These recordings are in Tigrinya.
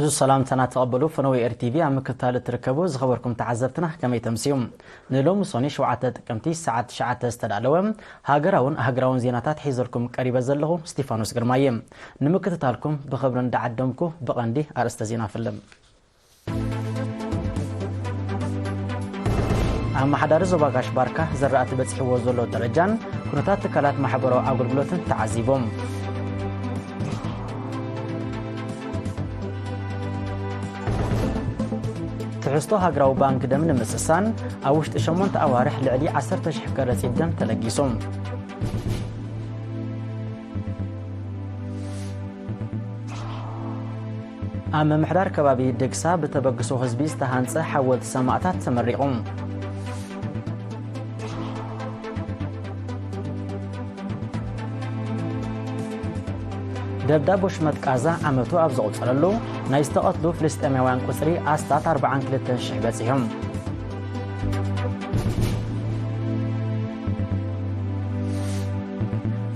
ብዙ ሰላምታና ተቐበሉ። ፈነወ ኤር ቲቪ ኣብ ምክትታል እትርከቡ ዝኸበርኩም ተዓዘብትና ከመይ ተምስዩ? ንሎሚ ሶኒ ሸውዓተ ጥቅምቲ ሰዓት ትሽዓተ ዝተዳለወ ሃገራውን ሃገራውን ዜናታት ሒዘልኩም ቀሪበ ዘለኹ ስቲፋኖስ ግርማየ። ንምክትታልኩም ብኽብሪ እንዳዓደምኩ ብቐንዲ ኣርእስተ ዜና ፍልም። ኣመሓዳሪ ዞባ ጋሽ ባርካ ዝራእቲ በፂሕዎ ዘሎ ደረጃን ኩነታት ትካላት ማሕበራዊ ኣገልግሎትን ተዓዚቦም። ትሕዝቶ ሃገራዊ ባንክ ደም ንምስሳን ኣብ ውሽጢ ሸሞንተ ኣዋርሕ ልዕሊ ዓሰርተ ሽሕ ከረጺት ደም ተለጊሱ። ኣብ ምምሕዳር ከባቢ ደግሳ ብተበግሶ ህዝቢ ዝተሃንጸ ሓወልቲ ሰማእታት ተመሪቑ። ደብዳብ ወሽመጥ ቃዛ ዓመቱ ኣብ ዘቑጸረሉ፣ ናይ ዝተቐትሉ ፍልስጤማውያን ቁጽሪ ኣስታት ኣርባዓን ክልተን ሽሕ በጺሑ።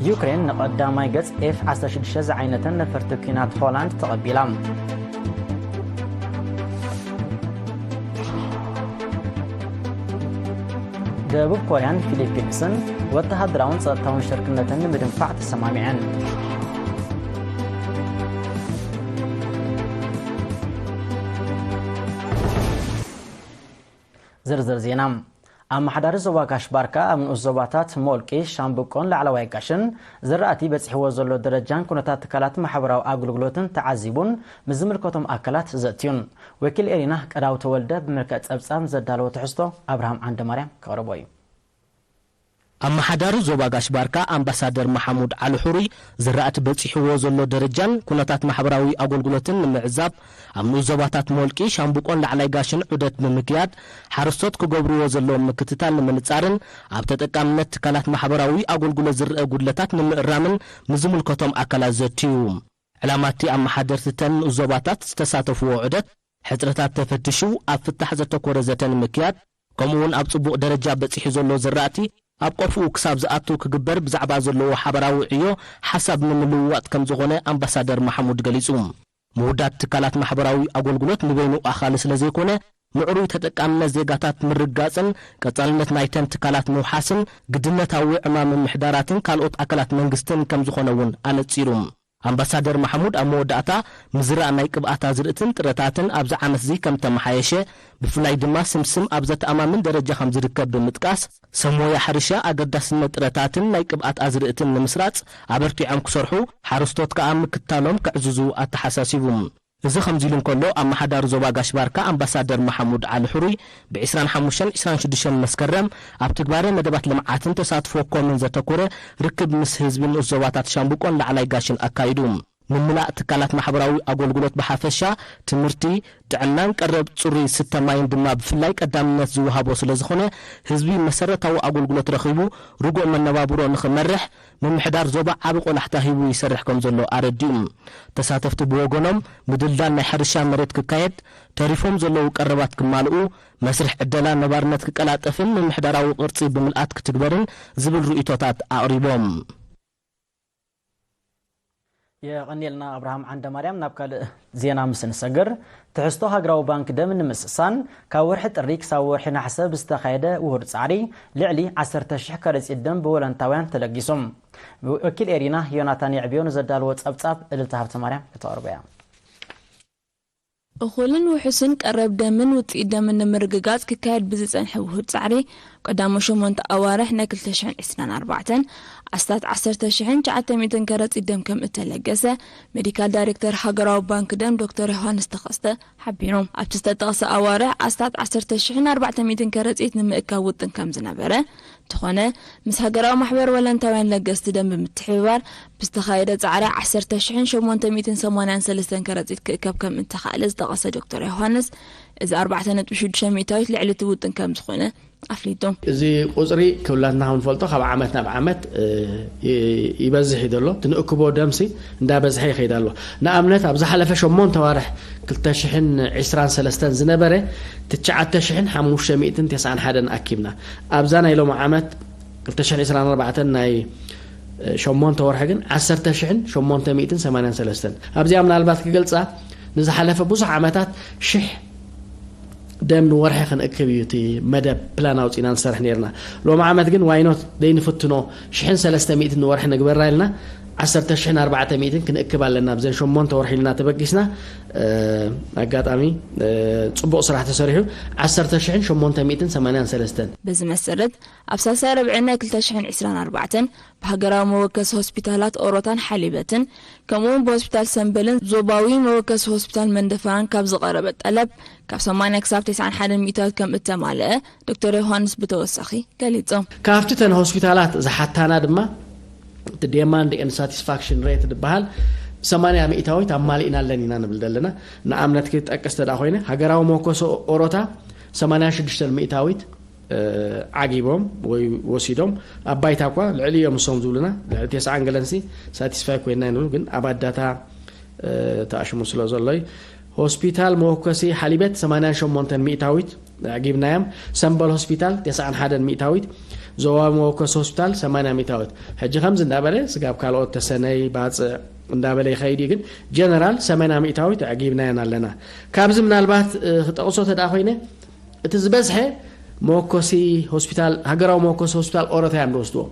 ዩክሬን ንቐዳማይ ገጽ ኤፍ ዓሰርተ ሽዱሽተ ዝዓይነተን ነፈርቲ ኲናት ሆላንድ ተቐቢላ። ደቡብ ኮርያን ፊሊፒንስን ወተሃደራውን ጸጥታውን ሽርክነተን ንምድንፋዕ ተሰማሚዐን። ዝርዝር ዜና። ኣመሓዳሪ ዞባ ጋሽ ባርካ ኣብ ንኡስ ዞባታት ሞልቂ፣ ሻምብቆን ላዕለዋይ ጋሽን ዝራእቲ በጺሕዎ ዘሎ ደረጃን ኩነታት ትካላት ማሕበራዊ ኣገልግሎትን ተዓዚቡን ምስ ዝምልከቶም ኣካላት ዘእትዩን። ወኪል ኤሪና ቀዳው ተወልደ ብመልክዕ ጸብጻብ ዘዳለዎ ትሕዝቶ ኣብርሃም ዓንደማርያም ከቕርቦ እዩ። ኣመሓዳሪ ዞባ ጋሽ ባርካ ኣምባሳደር መሓሙድ ዓሊ ሕሩይ ዝራእቲ በጺሕዎ ዘሎ ደረጃን ኩነታት ማሕበራዊ ኣገልግሎትን ንምዕዛብ ኣብ ንኡስ ዞባታት ሞልቂ፣ ሻምብቆን ላዕላይ ጋሽን ዑደት ብምክያድ ሓረስቶት ክገብርዎ ዘለዎም ምክትታል ንምንጻርን ኣብ ተጠቃምነት ትካላት ማሕበራዊ ኣገልግሎት ዝረአ ጉድለታት ንምእራምን ምስ ዝምልከቶም ኣካላት ዘትዩ። ዕላማ እቲ ኣመሓደርቲ እተን ንኡስ ዞባታት ዝተሳተፍዎ ዑደት ሕጽረታት ተፈትሹ ኣብ ፍታሕ ዘተኮረ ዘተ ንምክያድ፣ ከምኡ'ውን ኣብ ጽቡቕ ደረጃ በጺሑ ዘሎ ዝራእቲ ኣብ ቆፎኡ ክሳብ ዝኣቱ ክግበር ብዛዕባ ዘለዎ ሓባራዊ ዕዮ ሓሳብ ንምልውዋጥ ከም ዝኾነ ኣምባሳደር ማሕሙድ ገሊጹ። ምውዳድ ትካላት ማሕበራዊ ኣገልግሎት ንበይኑ ኣኻሊ ስለ ዘይኮነ፣ ምዕሩይ ተጠቃምነት ዜጋታት ምርጋጽን ቀጻልነት ናይተን ትካላት ምውሓስን ግድነታዊ ዕማም ምምሕዳራትን ካልኦት ኣካላት መንግስትን ከም ዝኾነ እውን ኣነጺሩ። ኣምባሳደር ማሕሙድ ኣብ መወዳእታ፣ ምዝራእ ናይ ቅብኣት ኣዝርእትን ጥረታትን ኣብዚ ዓመት'ዚ ከም ተመሓየሸ፣ ብፍላይ ድማ ስምስም ኣብ ዘተኣማምን ደረጃ ከም ዝርከብ ብምጥቃስ፣ ሰብ ሞያ ሕርሻ ኣገዳስነት ጥረታትን ናይ ቅብኣት ኣዝርእትን ንምስራጽ ኣበርቲዖም ክሰርሑ፣ ሓረስቶት ከኣ ምክታሎም ከዕዝዙ ኣተሓሳሲቡ። እዚ ከምዚ ኢሉ እንከሎ፣ ኣመሓዳሪ ዞባ ጋሽ ባርካ ኣምባሳደር ማሕሙድ ዓሊ ሕሩይ፣ ብ ዕስራን ሓሙሽተን ዕስራን ሽዱሽተን መስከረም ኣብ ትግባረ መደባት ልምዓትን ተሳትፎ ኮምን ዘተኮረ ርክብ ምስ ህዝቢ ንኡስ ዞባታት ሻምብቆን ላዕላይ ጋሽን ኣካይዱ። ምምላእ ትካላት ማሕበራዊ ኣገልግሎት ብሓፈሻ፣ ትምህርቲ፣ ጥዕናን ቀረብ ጽሩይ ስተ ማይን ድማ ብፍላይ ቀዳምነት ዝወሃቦ ስለ ዝኾነ፣ ህዝቢ መሰረታዊ ኣገልግሎት ረኺቡ ርጉእ መነባብሮ ንኽመርሕ፣ ምምሕዳር ዞባ ዓቢ ቆላሕታ ሂቡ ይሰርሕ ከም ዘሎ ኣረዲኡ። ተሳተፍቲ ብወገኖም፣ ምድልዳል ናይ ሕርሻ መሬት ክካየድ፣ ተሪፎም ዘለዉ ቀረባት ክማልኡ፣ መስርሕ ዕደላ ነባርነት ክቀላጠፍን ምምሕዳራዊ ቅርጺ ብምልኣት ክትግበርን ዝብል ርእይቶታት ኣቕሪቦም። የቐንየልና ኣብርሃም ዓንደማርያም። ናብ ካልእ ዜና ምስ ንሰግር፣ ትሕዝቶ ሃገራዊ ባንክ ደም ንምስሳን ካብ ወርሒ ጥሪ ክሳብ ወርሒ ነሓሰ ብዝተኻየደ ውሁድ ጻዕሪ ልዕሊ ዓሰርተ ሽሕ ከረጺት ደም ብወለንታውያን ተለጊሶም። ወኪል ኤሪና ዮናታን የዕብዮ ንዘዳለዎ ጸብጻብ እልልታ ሃብተማርያም ከተቕርቦ እያ። እኹልን ውሑስን ቀረብ ደምን ውጽኢት ደምን ንምርግጋጽ ክካየድ ብዝጸንሐ ውሁድ ጻዕሪ፣ ቀዳሞ ሸሞንተ ኣዋርሕ ናይ ክልተ ሽሕን ዕስራን ኣርባዕተን ኣስታት ዓሰርተ ሽሕን ትሽዓተ ሚእትን ከረጺት ደም ከም እተለገሰ ሜዲካል ዳይሬክተር ሃገራዊ ባንክ ደም ዶክተር ዮሃንስ ተኸስተ ሓቢሩ። ኣብቲ ዝተጠቕሰ ኣዋርሕ ኣስታት ዓሰርተ ሽሕን ኣርባዕተ ሚእትን ከረጺት ንምእካብ ውጥን ከም ዝነበረ፣ እንተኾነ፣ ምስ ሃገራዊ ማሕበር ወለንታውያን ለገስቲ ደም ብምትሕብባር ብዝተኻየደ ጻዕሪ ዓሰርተ ሽሕን ሸሞንተ ሚእትን ሰማንያን ሰለስተን ከረጺት ክእከብ ከም እተኻእለ ዝጠቐሰ ዶክተር ዮሃንስ፣ እዚ ኣርባዕተ ነጥቢ ሽዱሽተ ሚእታዊት ልዕሊ እቲ ውጥን ከም ዝኾነ ኣፍሊጡ። እዚ ቁጽሪ ክብላትና ከም ንፈልጦ ካብ ዓመት ናብ ዓመት፣ እ፣ ይ-፣ ይበዝሕ እዩ ዘሎ። እቲ ንእክቦ ደምሲ እንዳበዝሐ ይኸይድ ኣሎ። ንኣብነት፣ ኣብ ዝሓለፈ ሸሞንተ ኣዋርሕ ክልተ ሽሕን ዕስራን ሰለስተን ዝነበረ ትሽዓተ ሽሕን ሓሙሽተ ሚእትን ተስዓን ሓደን ኣኪብና። ኣብዛ ናይ ሎሚ ዓመት ክልተ ሽሕን ዕስራን ኣርባዕተን ናይ፣ እ፣ ሸሞንተ ወርሒ ግን ዓሰርተ ሽሕን ሸሞንተ ሚእትን ሰማንያን ሰለስተን። ኣብዚኣ ምናልባት ክገልጻ፣ ንዝሓለፈ ብዙሕ ዓመታት ሽሕ ደም ንወርሒ ክንእክብ እዩ እቲ መደብ ፕላን ኣውፂና ንሰርሕ ነርና። ሎም ዓመት ግን ዋይኖት ደይንፍትኖ፣ ሽሕን ሰለስተ ሚእትን ንወርሒ ንግበራ ኢልና ዓሰርተ ሽሕን ኣርባዕተ ሚእትን ክንእክብ ኣለና። ብዘን ሸሞንተ ወርሒ ኢልና ተበጊስና። ኣጋጣሚ ፅቡቕ ስራሕ ተሰሪሑ። ዓሰርተ ሽሕን ሸሞንተ ሚእትን ሰማንያን ሰለስተን። በዚ መሰረት ኣብ ሳልሳይ ረብዒ ናይ ክልተ ሽሕን ዕስራን ኣርባዕተን ብሃገራዊ መወከሲ ሆስፒታላት ኦሮታን ሓሊበትን ከምኡውን ብሆስፒታል ሰምበልን ዞባዊ መወከሲ ሆስፒታል መንደፈራን ካብ ዝቐረበ ጠለብ ካብ ሰማንያ ክሳብ ተስዓን ሓደን ሚእታዊት ከም እተማልአ ዶክተር ዮሃንስ ብተወሳኺ ገሊጾም። ካብቲ ተን ሆስፒታላት ዝሓታና ድማ እቲ demand and satisfaction rate ዝበሃል ሰማንያ ሚእታዊት ኣማሊእና ኣለን ኢና ንብል ዘለና። ንኣብነት ክጠቅስ ተዳ ኮይነ ሃገራዊ መወከሲ ኦሮታ ሰማንያ ሽዱሽተ ሚእታዊት ዓጊቦም ወይ ወሲዶም ኣብ ባይታ እኳ ልዕሊ እዮም እሶም ዝብሉና ልዕሊ ተስዓን ገለንሲ ሳቲስፋይ ኮይና ንብል ግን ኣብ ኣዳታ ተኣሽሙ ስለ ዘሎ እዩ። ሆስፒታል መወከሲ ሓሊበት ሰማንያን ሸሞንተን ሚእታዊት ኣዕጊብናዮም። ሰምበል ሆስፒታል ተስዓን ሓደን ሚእታዊት፣ ዞባዊ መወከሲ ሆስፒታል ሰማንያ ሚእታዊት። ሕጂ ከምዚ እንዳበለ ስጋብ ካልኦት ተሰነይ ባፅዕ እንዳበለ ይኸይድ እዩ። ግን ጀነራል ሰማንያ ሚእታዊት ኣዕጊብናየን ኣለና። ካብዚ ምናልባት ክጠቕሶ ተደኣ ኮይነ እቲ ዝበዝሐ መወከሲ ሆስፒታል ሃገራዊ መወከሲ ሆስፒታል ኦሮታ እዮም ዝወስድዎ።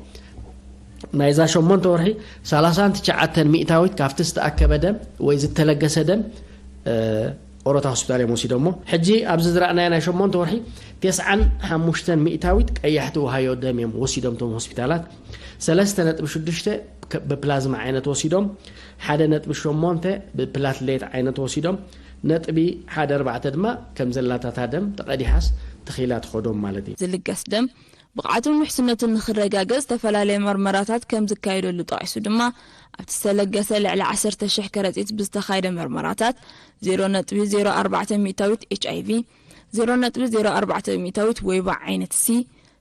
ናይዛ ሸሞንተ ወርሒ ሰላሳን ትሽዓተን ሚእታዊት ካብቲ ዝተኣከበ ደም ወይ ዝተለገሰ ደም ኦሮታ ሆስፒታል እዮም ወሲዶሞ። ሕጂ ኣብዚ ዝረኣናዮ ናይ ሸሞንተ ወርሒ ተስዓን ሓሙሽተን ሚእታዊት ቀያሕቲ ውሃዮ ደም እዮም ወሲዶም። እቶም ሆስፒታላት ሰለስተ ነጥቢ ሽዱሽተ ብፕላዝማ ዓይነት ወሲዶም፣ ሓደ ነጥቢ ሸሞንተ ብፕላትሌት ዓይነት ወሲዶም፣ ነጥቢ ሓደ ኣርባዕተ ድማ ከም ዘላታታ ደም ተቐዲሓስ ተኺላ ትኸዶም ማለት እዩ። ዝልገስ ደም ብቕዓቱን ውሕስነቱን ንኽረጋገጽ ዝተፈላለየ መርመራታት ከም ዝካየደሉ ጠቒሱ ድማ ኣብቲ ዝተለገሰ ልዕሊ ዓሰርተ ሽሕ ከረጺት ብዝተኻየደ መርመራታት ዜሮ ነጥቢ ዜሮ ኣርባዕተ ሚእታዊት ኤች ኣይቪ፣ ዜሮ ነጥቢ ዜሮ ኣርባዕተ ሚእታዊት ወይባ ዓይነት ሲ፣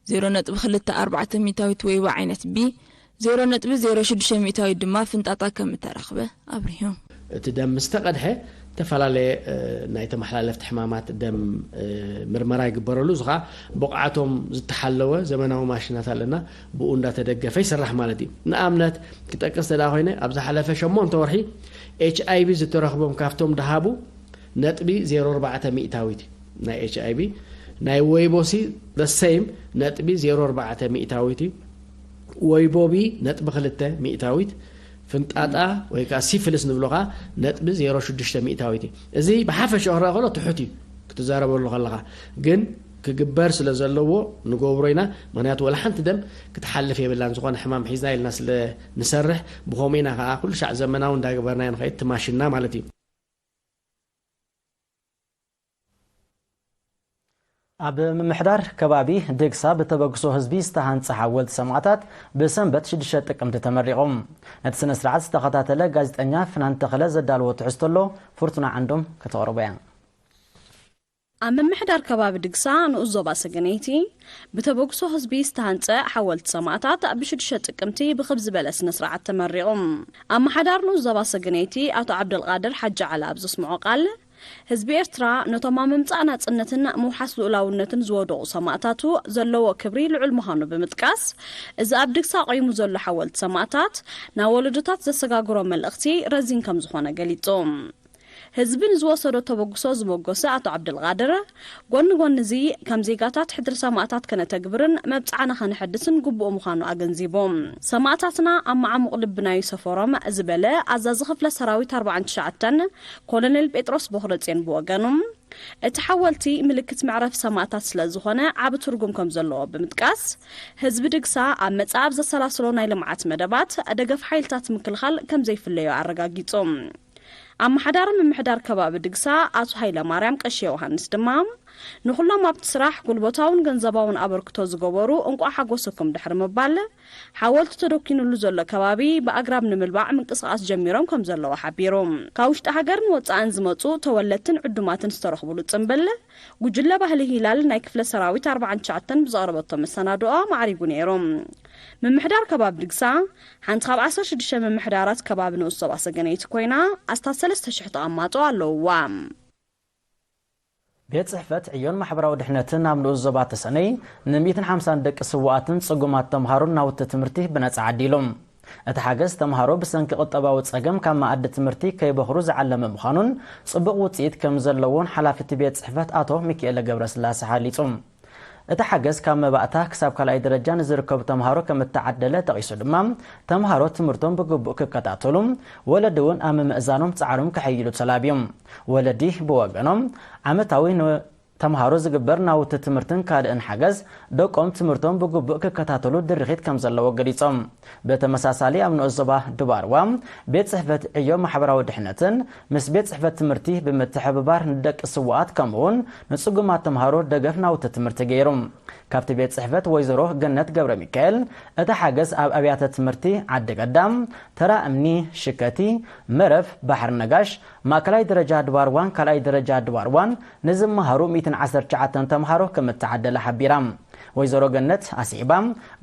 ዜሮ ነጥቢ ክልተ ኣርባዕተ ሚእታዊት ወይባ ዓይነት ቢ፣ ዜሮ ነጥቢ ዜሮ ሽዱሽተ ሚእታዊት ድማ ፍንጣጣ ከም እተረኽበ ኣብሪሁ። እቲ ደም ምስ ተቐድሐ ዝተፈላለየ ናይ ተመሓላለፍቲ ሕማማት ደም ምርመራ ይግበረሉ። እዚ ኸዓ ብቕዓቶም ዝተሓለወ ዘመናዊ ማሽናት ኣለና፣ ብኡ እንዳተደገፈ ይስራሕ ማለት እዩ። ንኣብነት ክጠቅስ ተዳ ኮይነ ኣብ ዝሓለፈ ሸሞንተ ወርሒ ኤች ኣይቪ ዝተረኽቦም ካብቶም ድሃቡ ነጥቢ ዜሮ ኣርባዕተ ሚእታዊት እዩ ናይ ኤች ኣይቪ። ናይ ወይቦሲ the same ነጥቢ ዜሮ ኣርባዕተ ሚእታዊት እዩ። ወይቦቢ ነጥቢ ክልተ ሚእታዊት፣ ፍንጣጣ ወይ ከዓ ሲፍልስ ንብሎ ከዓ ነጥቢ ዜሮ ሽዱሽተ ሚእታዊት እዩ። እዚ ብሓፈሻ ክረአ ከሎ ትሑት እዩ ክትዛረበሉ ከለኻ፣ ግን ክግበር ስለ ዘለዎ ንገብሮ ኢና። ምክንያቱ ወላ ሓንቲ ደም ክትሓልፍ የብላን፣ ዝኾነ ሕማም ሒዝና ኢልና ስለ ንሰርሕ፣ ብኸምኡ ኢና ከዓ ኩሉ ሻዕ ዘመናዊ እንዳገበርናዮ ንኸይድ ትማሽና ማለት እዩ። ኣብ ምምሕዳር ከባቢ ድግሳ ብተበግሶ ህዝቢ ዝተሃንጸ ሓወልቲ ሰማእታት ብሰንበት ሽዱሽተ ጥቅምቲ ተመሪቖም። ነቲ ስነ ስርዓት ዝተኸታተለ ጋዜጠኛ ፍናን ተኽለ ዘዳለዎ ትሕዝቶ ኣሎ፣ ፍርቱና ዓንዶም ከተቕርቦ እያ። ኣብ ምምሕዳር ከባቢ ድግሳ ንኡስ ዞባ ሰገነይቲ ብተበግሶ ህዝቢ ዝተሃንጸ ሓወልቲ ሰማእታት ብሽዱሽተ ጥቅምቲ ብኽብ ዝበለ ስነ ስርዓት ተመሪቑ። ኣመሓዳር ንኡስ ዞባ ሰገነይቲ ኣቶ ዓብደልቃድር ሓጂ ዓላ ኣብ ዘስምዖ ቃል፣ ህዝቢ ኤርትራ ነቶም ኣብ ምምጻእ ናጽነትን ምውሓስ ልኡላውነትን ዝወደቑ ሰማእታቱ ዘለዎ ክብሪ ልዑል ምዃኑ ብምጥቃስ፣ እዚ ኣብ ድግሳ ቆይሙ ዘሎ ሓወልቲ ሰማእታት ናብ ወለዶታት ዘሰጋግሮ መልእኽቲ ረዚን ከም ዝኾነ ገሊጹ። ህዝቢ ንዝወሰዶ ተበግሶ ዝመጎሰ ኣቶ ዓብደልቃድር፣ ጎኒ ጎኒ እዚ ከም ዜጋታት ሕድሪ ሰማእታት ከነተግብርን መብጽዓና ከነሐድስን ግቡእ ምዃኑ ኣገንዚቡ። ሰማእታትና ኣብ መዓሙቕ ልብና እዩ ሰፈሮም ዝበለ ኣዛዚ ክፍለ ሰራዊት ኣርባዓን ትሽዓተን ኮሎኔል ጴጥሮስ ቦኽረጽዮን ብወገኑ፣ እቲ ሓወልቲ ምልክት መዕረፊ ሰማእታት ስለ ዝኾነ ዓቢ ትርጉም ከም ዘለዎ ብምጥቃስ፣ ህዝቢ ድግሳ ኣብ መጻኢ ኣብ ዘሰላስሎ ናይ ልምዓት መደባት ደገፍ ሓይልታት ምክልኻል ከም ዘይፍለዮ ኣረጋጊጹ። ኣመሓዳሪ ምምሕዳር ከባቢ ድግሳ ኣቶ ሃይለማርያም ቀሺ ዮሃንስ ድማ፣ ንኹሎም ኣብቲ ስራሕ ጉልበታውን ገንዘባውን ኣበርክቶ ዝገበሩ እንቋዕ ሓጎሰኩም ድሕሪ ምባል፣ ሓወልቲ ተደኪኑሉ ዘሎ ከባቢ ብኣግራብ ንምልባዕ ምንቅስቓስ ጀሚሮም ከም ዘለዉ ሓቢሩ። ካብ ውሽጢ ሃገርን ወጻእን ዝመጹ ተወለድትን ዕዱማትን ዝተረኽቡሉ ጽምብል፣ ጉጅለ ባህሊ ሂላል ናይ ክፍለ ሰራዊት ኣርባዓን ትሽዓተን ብዘቕረበቶ መሰናድኦ ማዕሪጉ ነይሩ። ምምሕዳር ከባቢ ድግሳ ሓንቲ ካብ ዓሰርተ ሽዱሽተ ምምሕዳራት ከባቢ ንኡስ ዞባ ሰገነይቲ ኮይና፣ ኣስታት ሰለስተ ሽሕ ተቐማጦ ኣለውዋ። ቤት ጽሕፈት ዕዮን ማሕበራዊ ድሕነትን ኣብ ንኡስ ዞባ ተሰነይ ን ሚእትን ሓምሳን ደቂ ስዉኣትን ጽጉማት ተምሃሮን ናውቲ ትምህርቲ ብነጻ ዓዲሎም። እቲ ሓገዝ ተምሃሮ ብሰንኪ ቁጠባዊ ጸገም ካብ መኣዲ ትምህርቲ ከይበኽሩ ዝዓለመ ምዃኑን ጽቡቕ ውጽኢት ከም ዘለዎን ሓላፊ እቲ ቤት ጽሕፈት ኣቶ ሚካኤለ ገብረስላሴ ሓሊጹ። እቲ ሓገዝ ካብ መባእታ ክሳብ ካልኣይ ደረጃ ንዝርከቡ ተምሃሮ ከም እተዓደለ ጠቒሱ ድማ፣ ተምሃሮ ትምህርቶም ብግቡእ ክከታተሉ፣ ወለዲ እውን ኣብ ምምእዛኖም ጻዕሮም ከሐይሉ ተላብዮም። ወለዲ ብወገኖም፣ ዓመታዊ ን-፣ ተምሃሮ ዝግበር ናውቲ ትምህርትን ካልእን ሓገዝ ደቆም ትምህርቶም ብግቡእ ክከታተሉ ድርኺት ከም ዘለዎ ገሊጾም። ብተመሳሳሊ ኣብ ንኡስ ዞባ ድባርዋ ቤት ጽሕፈት ዕዮ ማሕበራዊ ድሕነትን ምስ ቤት ጽሕፈት ትምህርቲ ብምትሕብባር ንደቂ ስውኣት ከምኡውን ንጽጉማት ተምሃሮ ደገፍ ናውቲ ትምህርቲ ገይሩ። ካብቲ ቤት ጽሕፈት ወይዘሮ ገነት ገብረ ሚካኤል እቲ ሓገዝ ኣብ ኣብያተ ትምህርቲ ዓዲ ገዳም፣ ተራ እምኒ፣ ሽከቲ፣ መረብ፣ ባሕሪ ነጋሽ፣ ማእከላይ ደረጃ ድባርዋን ካልኣይ ደረጃ ድባርዋን ንዝመሃሩ ሚእትን ዓሰርተ ትሽዓተን ተምሃሮ ከም እተዓደለ ሓቢራ። ወይዘሮ ገነት ኣስዒባ፣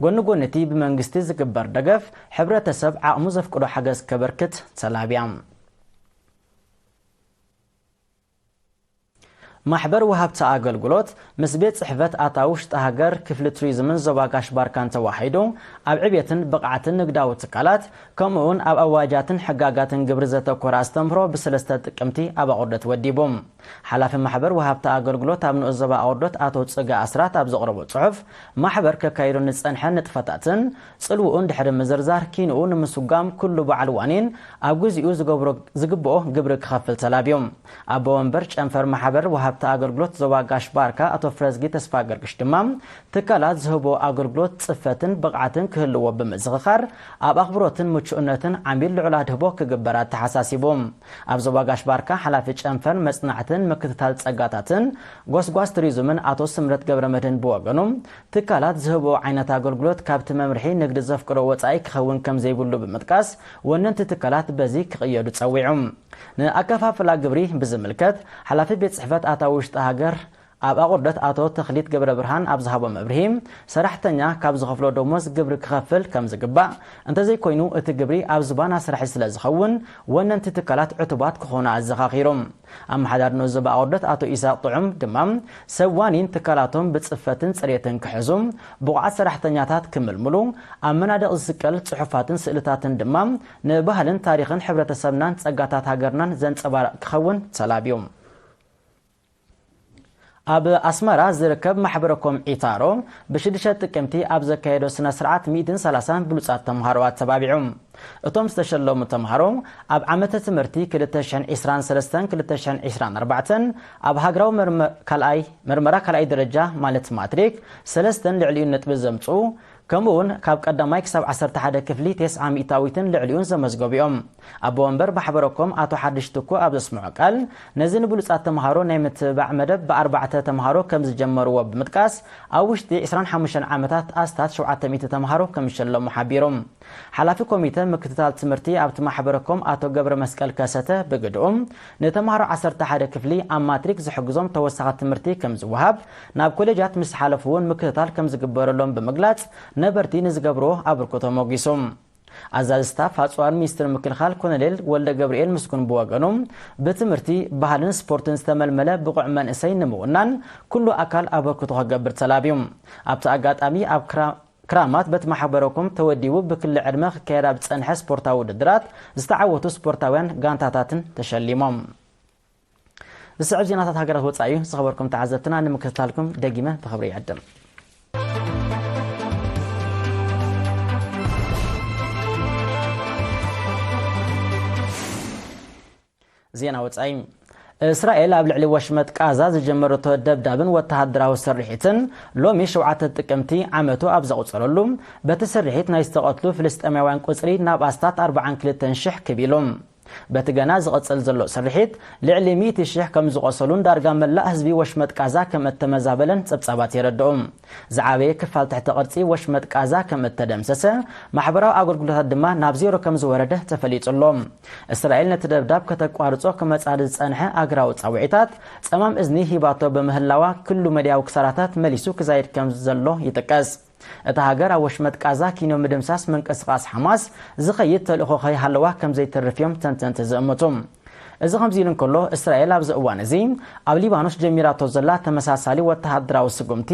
ጎኒ ጎኒ እቲ ብመንግስቲ ዝግበር ደገፍ፣ ሕብረተሰብ ዓቕሙ ዘፍቅዶ ሓገዝ ከበርክት ተላብያ። ማሕበር ወሃብቲ ኣገልግሎት ምስ ቤት ጽሕፈት ኣታ ውሽጢ ሃገር ክፍሊ ቱሪዝምን ዞባ ጋሽ ባርካን ተዋሂዱ ኣብ ዕቤትን ብቕዓትን ንግዳዊ ትካላት ከምኡውን ኣብ ኣዋጃትን ሕጋጋትን ግብሪ ዘተኮረ ኣስተምህሮ ብሰለስተ ጥቅምቲ ኣብ ኣቑርደት ወዲቡ። ሓላፊ ማሕበር ወሃብቲ ኣገልግሎት ኣብ ንኡስ ዞባ ኣቑርደት ኣቶ ጽገ ኣስራት ኣብ ዘቕረቦ ጽሑፍ፣ ማሕበር ከካይዶ ንጸንሐ ንጥፈታትን ጽልውኡን ድሕሪ ምዝርዛር፣ ኪንኡ ንምስጓም ኩሉ በዓል ዋኒን ኣብ ግዚኡ ዝገብሮ፣ ዝግብኦ ግብሪ ክኸፍል ተላብዮም። ኣቦ ወንበር ጨንፈር ማሕበር ወሃብቲ ኣገልግሎት ዞባ ጋሽ ባርካ ኣቶ ፍረዝጊ ተስፋ ገርግሽ ድማ፣ ትካላት ዝህቦ ኣገልግሎት ጽፈትን ብቕዓትን ክህልዎ ብምዝኽኻር፣ ኣብ ኣኽብሮትን ምቹእነትን ዓሚል ልዑል ኣድህቦ ክግበር ኣተሓሳሲቡ። ኣብ ዞባ ጋሽ ባርካ ሓላፊ ጨንፈር መጽናዕትን ምክትታል ጸጋታትን ጎስጓስ ቱሪዝምን ኣቶ ስምረት ገብረ መድህን ብወገኑ፣ ትካላት ዝህቦ ዓይነት ኣገልግሎት ካብቲ መምርሒ ንግዲ ዘፍቅዶ ወጻኢ ክኸውን ከም ዘይብሉ ብምጥቃስ፣ ወነንቲ ትካላት በዚ ክቕየዱ ጸዊዑ። ንኣከፋፍላ ግብሪ ብዝምልከት፣ ሓላፊ ቤት ጽሕፈት ኣታ ውሽጢ ሃገር ኣብ ኣቑርደት ኣቶ ተኽሊት ገብረ ብርሃን ኣብ ዝሃቦ መብርሂ፣ ሰራሕተኛ ካብ ዝኸፍሎ ደሞዝ ግብሪ ክኸፍል ከም ዝግባእ፣ እንተዘይኮይኑ እቲ ግብሪ ኣብ ዝባና ስራሒ ስለ ዝኸውን፣ ወነንቲ ትካላት ዕቱባት ክኾኑ ኣዘኻኺሩ። ኣመሓዳሪ ንኡስ ዞባ ኣቑርደት ኣቶ ኢሳቕ ጥዑም ድማ፣ ሰብ ዋኒን ትካላቶም ብጽፈትን ጽሬትን ክሕዙ፣ ብቑዓት ሰራሕተኛታት ክምልምሉ፣ ኣብ መናድቕ ዝስቀል ጽሑፋትን ስእልታትን ድማ ንባህልን ታሪኽን ሕብረተሰብናን ጸጋታት ሃገርናን ዘንጸባርቕ ክኸውን ተላብዩ። ኣብ ኣስመራ ዝርከብ ማሕበረ ኮም ዒታሮ ብሽዱሽተ ጥቅምቲ ኣብ ዘካየዶ ስነ ስርዓት ሚእትን ሰላሳን ብሉጻት ተምሃሮ ኣተባቢዑ። እቶም ዝተሸለሙ ተምሃሮ ኣብ ዓመተ ትምህርቲ ክልተ ሽሕን ዕስራን ሰለስተን ክልተ ሽሕን ዕስራን ኣርባዕተን ኣብ ሃገራዊ መርመ-፣ ካልኣይ፣ መርመራ ካልኣይ ደረጃ ማለት ማትሪክ ሰለስተን ልዕሊኡን ነጥቢ ዘምጽኡ፣ ከምኡ እውን ካብ ቀዳማይ ክሳብ ዓሰርተ ሓደ ክፍሊ ተስዓ ሚእታዊትን ልዕሊኡን ዘመዝገቡ እዮም። ኣቦ ወንበር ማሕበረ ኮም ኣቶ ሓድሽ ትኩ ኣብ ዘስምዖ ቃል፣ ነዚ ንብሉጻት ተምሃሮ ናይ ምትብባዕ መደብ ብኣርባዕተ ተምሃሮ ከም ዝጀመርዎ ብምጥቃስ፣ ኣብ ውሽጢ ዕስራን ሓሙሽተን ዓመታት ኣስታት ሸውዓተ ሚእቲ ተምሃሮ ከም ዝሸለሙ ሓቢሩ። ሓላፊ ኮሚተ ምክትታል ትምህርቲ ኣብቲ ማሕበረ ኮም ኣቶ ገብረ መስቀል ከሰተ ብግድኡ፣ ንተምሃሮ ዓሰርተ ሓደ ክፍሊ ኣብ ማትሪክ ዝሕግዞም ተወሳኺ ትምህርቲ ከም ዝወሃብ፣ ናብ ኮሌጃት ምስ ሓለፉ እውን ምክትታል ከም ዝግበረሎም ብምግላጽ፣ ነበርቲ ንዝገብርዎ ኣበርክቶ ሞጊሱ። ኣዛዚ ስታፍ ኣጽዋር ሚኒስትሪ ምክልኻል ኮሎኔል ወልደ ገብርኤል ምስጉን ብወገኑ፣ ብትምህርቲ፣ ባህልን ስፖርትን ዝተመልመለ ብቑዕ መንእሰይ ንምውናን ኩሉ ኣካል ኣበርክቶ ክገብር ተላብዩ። ኣብቲ ኣጋጣሚ ኣብ ክራ-፣ ክራማት በቲ ማሕበረ ኮም ተወዲቡ ብክሊ ዕድመ ክካየድ ኣብ ዝጸንሐ ስፖርታዊ ውድድራት ዝተዓወቱ ስፖርታውያን ጋንታታትን ተሸሊሞም። ዝስዕብ ዜናታት ሃገራት ወጻኢ እዩ። ዝኸበርኩም ተዓዘብትና ንምክትታልኩም ደጊመ ብኽብሪ ይዕድም። ዜና ወጻኢ። እስራኤል ኣብ ልዕሊ ወሽመጥ ቃዛ ዝጀመረቶ ደብዳብን ወተሃደራዊ ስርሒትን ሎሚ ሸውዓተ ጥቅምቲ ዓመቱ ኣብ ዘቑጸረሉ፣ በቲ ስርሒት ናይ ዝተቐትሉ ፍልስጤማውያን ቁጽሪ ናብ ኣስታት ኣርባዓን ክልተን ሽሕ ክብ ኢሉ። በቲ ገና ዝቐጽል ዘሎ ስርሒት፣ ልዕሊ ሚእቲ ሽሕ ከም ዝቖሰሉን ዳርጋ መላእ ህዝቢ ወሽመጥ ቃዛ ከም እተመዛበለን ጸብጻባት የረድኡ። ዝዓበየ ክፋል ትሕቲ ቅርጺ ወሽመጥ ቃዛ ከም እተደምሰሰ፣ ማሕበራዊ ኣገልግሎታት ድማ ናብ ዜሮ ከም ዝወረደ ተፈሊጡ ኣሎ። እስራኤል ነቲ ደብዳብ ከተቋርጾ ክመጻ ዝጸንሐ ኣገራዊ ጻውዒታት ጸማም እዝኒ ሂባቶ ብምህላዋ፣ ክሉ መድያዊ ክሳራታት መሊሱ ክዛይድ ከም ዘሎ ይጥቀስ። እታ ሃገር ኣብ ወሽመጥ ቃዛ ኪኖ ምድምሳስ ምንቅስቓስ ሓማስ ዝኸይድ ተልእኾ ከይሃለዋ ከም ዘይተርፍ እዮም ተንተንቲ ዝእምቱ። እዚ ከምዚ ኢሉ እንከሎ፣ እስራኤል ኣብዚ እዋን እዚ ኣብ ሊባኖስ ጀሚራቶ ዘላ ተመሳሳሊ ወተሃደራዊ ስጉምቲ፣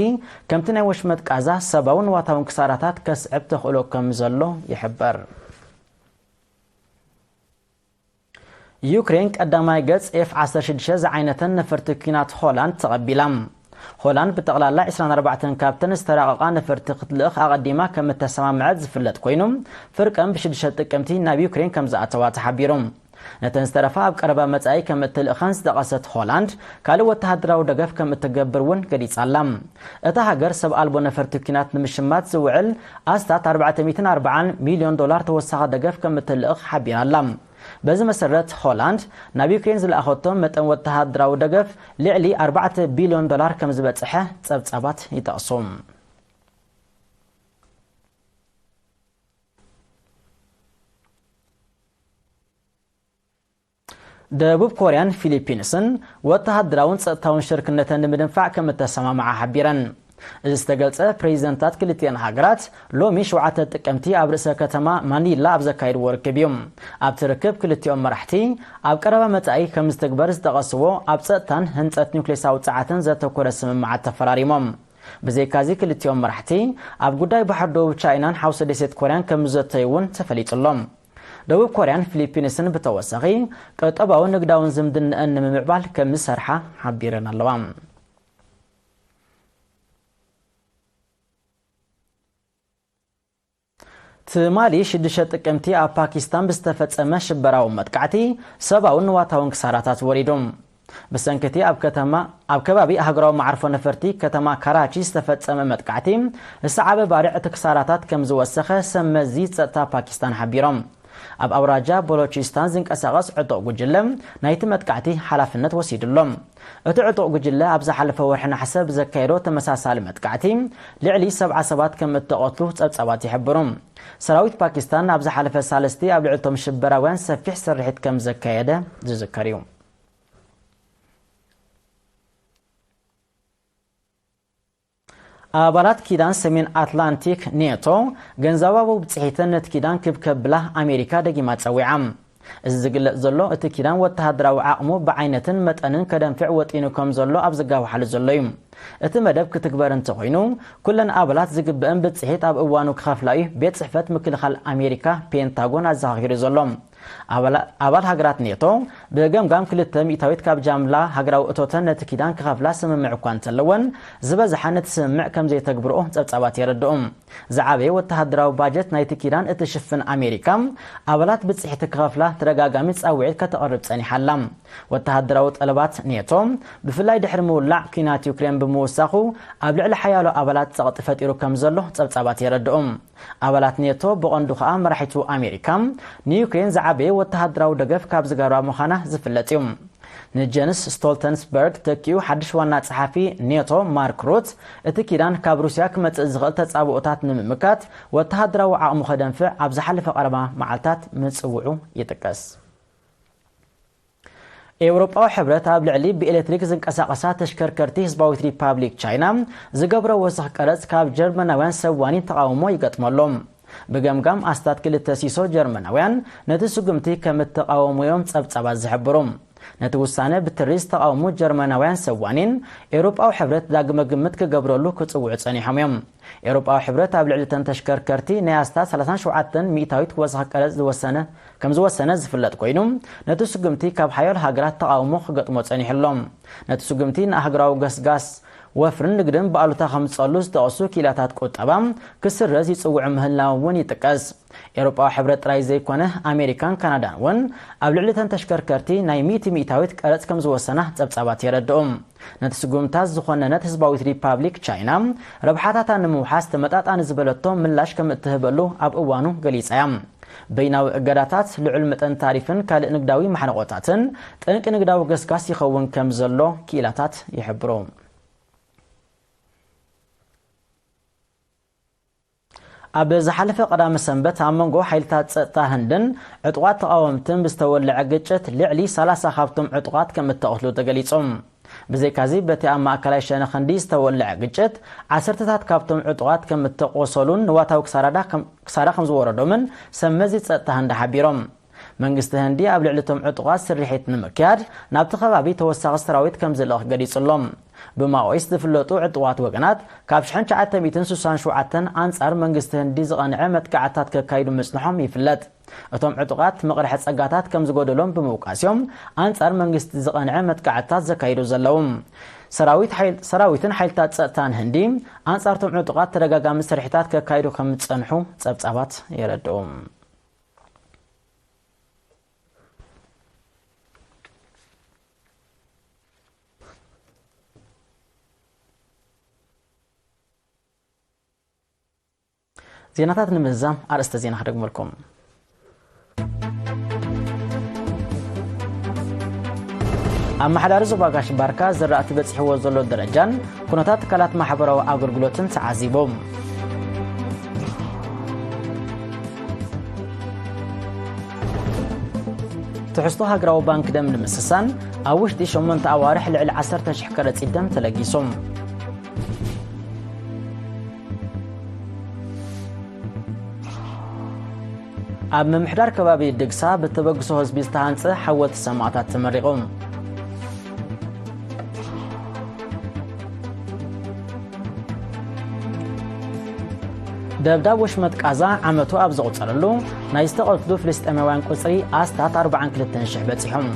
ከምቲ ናይ ወሽመጥ ቃዛ ሰብኣውን ንዋታውን ክሳራታት ከስዕብ ተኽእሎ ከም ዘሎ ይሕበር። ዩክሬን ቀዳማይ ገጽ ኤፍ ዓሰርተ ሽዱሽተ ዝዓይነተን ነፈርቲ ኲናት ሆላንድ ተቐቢላ። ሆላንድ ብጠቕላላ ዕስራን ኣርባዕተን ካብተን ዝተራቐቓ ነፈርቲ ክትልእኽ ኣቐዲማ ከም እተሰማምዐት ዝፍለጥ ኮይኑ፣ ፍርቀን ብሽዱሽተ ጥቅምቲ ናብ ዩክሬን ከም ዝኣተዋ ተሓቢሩ። ነተን ዝተረፋ ኣብ ቀረባ መጻኢ ከም እትልእኸን ዝጠቐሰት ሆላንድ፣ ካልእ ወተሃደራዊ ደገፍ ከም እትገብር እውን ገሊጻ ኣላ። እታ ሃገር ሰብ ኣልቦ ነፈርቲ ኲናት ንምሽማት ዝውዕል ኣስታት ኣርባዕተ ሚእትን ኣርባዓን ሚልዮን ዶላር ተወሳኺ ደገፍ ከም እትልእኽ ሓቢራ ኣላ። በዚ መሰረት፣ ሆላንድ ናብ ዩክሬን ዝለኣኸቶ መጠን ወተሃደራዊ ደገፍ ልዕሊ ኣርባዕተ ቢልዮን ዶላር ከም ዝበጽሐ ጸብጻባት ይጠቕሱ። ደቡብ ኮርያን ፊሊፒንስን ወተሃደራውን ጸጥታውን ሽርክነተን ንምድንፋዕ ከም እተሰማምዓ ሓቢረን። እዚ ዝተገልጸ፣ ፕሬዚደንታት ክልቲኣን ሃገራት ሎሚ ሸውዓተ ጥቅምቲ ኣብ ርእሰ ከተማ ማኒላ ኣብ ዘካየድዎ ርክብ እዩ። ኣብቲ ርክብ ክልቲኦም መራሕቲ ኣብ ቀረባ መጻኢ ከም ዝትግበር ዝጠቐስዎ ኣብ ጸጥታን ህንጸት ኒውክሌሳዊ ጸዓትን ዘተኮረ ስምምዓት ተፈራሪሞም። ብዘይካዚ ክልቲኦም መራሕቲ ኣብ ጉዳይ ባሕሪ ደቡብ ቻይናን ሓውሲ ደሴት ኮርያን ከም ዝዘተዩ እውን ተፈሊጡ ኣሎ። ደቡብ ኮርያን ፊሊፒንስን ብተወሳኺ ቀጠባውን ንግዳውን ዝምድንአን ንምምዕባል ከም ዝሰርሓ ሓቢረን ኣለዋ። ትማሊ ሽዱሽተ ጥቅምቲ ኣብ ፓኪስታን ብዝተፈጸመ ሽበራዊ መጥቃዕቲ ሰብኣውን ንዋታውን ክሳራታት ወሪዱ። ብሰንኪ እቲ ኣብ ከተማ ኣብ ከባቢ ኣህጉራዊ መዓርፎ ነፈርቲ ከተማ ካራቺ ዝተፈጸመ መጥቃዕቲ፣ ዝሰዓበ ባርዕ እቲ ክሳራታት ከም ዝወሰኸ ሰብ መዚ ጸጥታ ፓኪስታን ሓቢሮም። ኣብ ኣውራጃ ቦሎቺስታን ዝንቀሳቐስ ዕጡቕ ጉጅለ ናይቲ መጥቃዕቲ ሓላፍነት ወሲዱ ኣሎ። እቲ ዕጡቕ ጉጅለ ኣብ ዝሓለፈ ወርሒ ነሓሰ ብዘካየዶ ተመሳሳሊ መጥቃዕቲ ልዕሊ ሰብዓ ሰባት ከም እተቐትሉ ጸብጻባት ይሕብሩ። ሰራዊት ፓኪስታን ኣብ ዝሓለፈ ሳልስቲ ኣብ ልዕልቶም ሽበራውያን ሰፊሕ ስርሒት ከም ዘካየደ ዝዝከር እዩ። ኣባላት ኪዳን ሰሜን ኣትላንቲክ ኔቶ ገንዘባዊ ብጽሒተን ነቲ ኪዳን ክብ ከብላ ኣሜሪካ ደጊማ ጸዊዓ። እዚ ዝግለጽ ዘሎ እቲ ኪዳን ወተሃደራዊ ዓቕሙ ብዓይነትን መጠንን ከደንፍዕ ወጢኑ ከም ዘሎ ኣብ ዝጋውሓሉ ዘሎ እዩ። እቲ መደብ ክትግበር እንተኾይኑ፣ ኩለን ኣባላት ዝግብአን ብጽሒት ኣብ እዋኑ ክኸፍላ እዩ ቤት ጽሕፈት ምክልኻል ኣሜሪካ ፔንታጎን ኣዘኻኺሩ ዘሎ። ኣባላ- ኣባል ሃገራት ኔቶ ብገምጋም ክልተ ሚእታዊት ካብ ጃምላ ሃገራዊ እቶተን ነቲ ኪዳን ክኸፍላ ስምምዕ እኳ እንተለወን፣ ዝበዝሓ ነቲ ስምምዕ ከም ዘይተግብርኦ ጸብጻባት የረድኡ። ዝዓበየ ወተሃደራዊ ባጀት ናይቲ ኪዳን እትሽፍን ኣሜሪካ፣ ኣባላት ብጽሒት ክኸፍላ ተደጋጋሚ ጻውዒት ከተቕርብ ጸኒሓ ኣላ። ወተሃደራዊ ጠለባት ኔቶ፣ ብፍላይ ድሕሪ ምውላዕ ኲናት ዩክሬን ብምውሳኹ፣ ኣብ ልዕሊ ሓያሎ ኣባላት ጸቕጢ ፈጢሩ ከም ዘሎ ጸብጻባት የረድኡ። ኣባላት ኔቶ፣ ብቐንዱ ከኣ መራሒቱ ኣሜሪካ፣ ንዩክሬን ዝዓበየ ወተሃደራዊ ደገፍ ካብ ዝገብራ ምዃና ዝፍለጥ እዩ። ንጀንስ ስቶልተንስበርግ ተኪኡ ሓድሽ ዋና ጸሓፊ ኔቶ ማርክ ሩት፣ እቲ ኪዳን ካብ ሩስያ ክመጽእ ዝኽእል ተጻብኦታት ንምምካት ወተሃደራዊ ዓቕሙ ከደንፍዕ ኣብ ዝሓለፈ ቀረባ መዓልታት ምጽውዑ ይጥቀስ። ኤውሮጳዊ ሕብረት ኣብ ልዕሊ ብኤሌክትሪክ ዝንቀሳቐሳ ተሽከርከርቲ ህዝባዊት ሪፓብሊክ ቻይና ዝገብሮ ወሰኽ ቀረጽ ካብ ጀርመናውያን ሰብ ዋኒን ተቓውሞ ይገጥመሎም። ብገምጋም ኣስታት ክልተ ሲሶ ጀርመናውያን ነቲ ስጉምቲ ከም እተቓወሙ እዮም ጸብጻባት ዝሕብሩ። ነቲ ውሳነ ብትሪ ዝተቓወሙ ጀርመናውያን ሰብ ዋኒን ኤውሮጳዊ ሕብረት ዳግመ ግምት ክገብረሉ ክጽውዑ ጸኒሖም እዮም። ኤውሮጳዊ ሕብረት ኣብ ልዕሊ እተን ተሽከርከርቲ ናይ ኣስታት ሰላሳን ሸውዓተን ሚእታዊት ወሰኽ ቀረጽ ዝወሰነ ከም ዝወሰነ ዝፍለጥ ኮይኑ፣ ነቲ ስጉምቲ ካብ ሓያሎ ሃገራት ተቓውሞ ክገጥሞ ጸኒሑ ኣሎ። ነቲ ስጉምቲ ንኣህጉራዊ ገስጋስ ወፍርን ንግድን ብኣሉታ ከምጽጸሉ ዝጠቐሱ ክኢላታት ቁጠባ ክስረዝ ይጽውዑ ምህላዎም እውን ይጥቀስ። ኤውሮጳዊ ሕብረት ጥራይ ዘይኮነ፣ ኣሜሪካን ካናዳን እውን ኣብ ልዕሊ እተን ተሽከርከርቲ ናይ ሚእቲ ሚእታዊት ቀረጽ ከም ዝወሰና ጸብጻባት የረድኡ። ነቲ ስጉምታት ዝኾነነት ህዝባዊት ሪፓብሊክ ቻይና፣ ረብሓታታ ንምውሓስ ተመጣጣኒ ዝበለቶ ምላሽ ከም እትህበሉ ኣብ እዋኑ ገሊጻ እያ። በይናዊ እገዳታት፣ ልዑል መጠን ታሪፍን ካልእ ንግዳዊ ማሕነቆታትን ጠንቂ ንግዳዊ ገስጋስ ይኸውን ከም ዘሎ ክኢላታት ይሕብሩ። ኣብ ዝሓለፈ ቀዳመ ሰንበት ኣብ መንጎ ሓይልታት ጸጥታ ህንድን ዕጡቓት ተቓወምትን ብዝተወልዐ ግጭት ልዕሊ ሰላሳ ካብቶም ዕጡቓት ከም እተቐትሉ ተገሊጹ። ብዘይካዚ፣ በቲ ኣብ ማእከላይ ሸነኽ ህንዲ ዝተወልዐ ግጭት ዓሰርተታት ካብቶም ዕጡቓት ከም እተቖሰሉን ንዋታዊ ክሳራዳ ከም- ክሳራ ከም ዝወረዶምን ሰብ መዚ ጸጥታ ህንዲ ሓቢሮም። መንግስቲ ህንዲ ኣብ ልዕሊ እቶም ዕጡቓት ስርሒት ንምክያድ ናብቲ ከባቢ ተወሳኺ ሰራዊት ከም ዝልእኽ ገሊጹ ኣሎ። ብማኦይስት ዝፍለጡ ዕጡቓት ወገናት ካብ ሽሕን ትሽዓተ ሚእትን ስሳን ሸውዓተን ኣንጻር መንግስቲ ህንዲ ዝቐንዐ መጥቃዕታት ከካይዱ ምጽንሖም ይፍለጥ። እቶም ዕጡቓት መቕርሒ ጸጋታት ከም ዝጎደሎም ብምውቃስ እዮም ኣንጻር መንግስቲ ዝቐንዐ መጥቃዕታት ዘካይዱ ዘለዉ። ሰራዊት ሓይል-፣ ሰራዊትን ሓይልታት ጸጥታን ህንዲ ኣንጻርቶም ዕጡቓት ተደጋጋሚ ስርሒታት ከካይዱ ከም ዝጸንሑ ጸብጻባት የረድኡ። ዜናታት ንምዝዛም ኣርእስተ ዜና ክደግመልኩም። ኣመሓዳሪ ዞባ ጋሽ ባርካ ዝራእቲ በፂሕዎ ዘሎ ደረጃን ኩነታት ትካላት ማሕበራዊ ኣገልግሎትን ተዓዚቦም። ትሕዝቶ ሃገራዊ ባንክ ደም ንምስሳን ኣብ ውሽጢ ሸሞንተ ኣዋርሕ ልዕሊ ዓሰርተ ሽሕ ከረጺት ደም ተለጊሶም። ኣብ ምምሕዳር ከባቢ ድግሳ ብተበግሶ ህዝቢ ዝተሃንጸ ሓወልቲ ሰማእታት ተመሪቑ። ደብዳብ ወሽመጥ ቃዛ ዓመቱ ኣብ ዘቑጸረሉ፣ ናይ ዝተቐትሉ ፍልስጤማውያን ቁጽሪ ኣስታት ኣርባዓን ክልተን ሽሕ በጺሖም።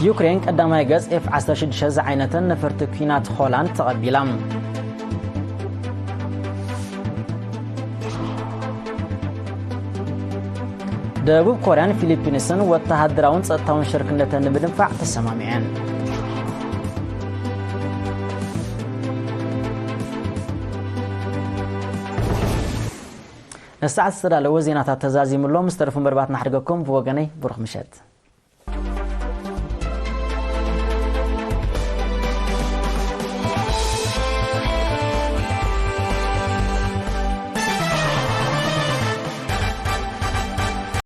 ዩክሬን ቀዳማይ ገጽ ኤፍ ዓሰርተ ሽዱሽተ ዝዓይነተን ነፈርቲ ኲናት ሆላንድ ተቐቢላ። ደቡብ ኮርያን ፊሊፒንስን ወተሃደራውን ጸጥታውን ሽርክነተን ንምድንፋዕ ተሰማሚዐን። ንሰዓት ዝተዳለወ ዜናታት ተዛዚሙሎም ዝተረፉ መደባትና ሕድገኩም ብወገነይ ብሩኽ ምሸት።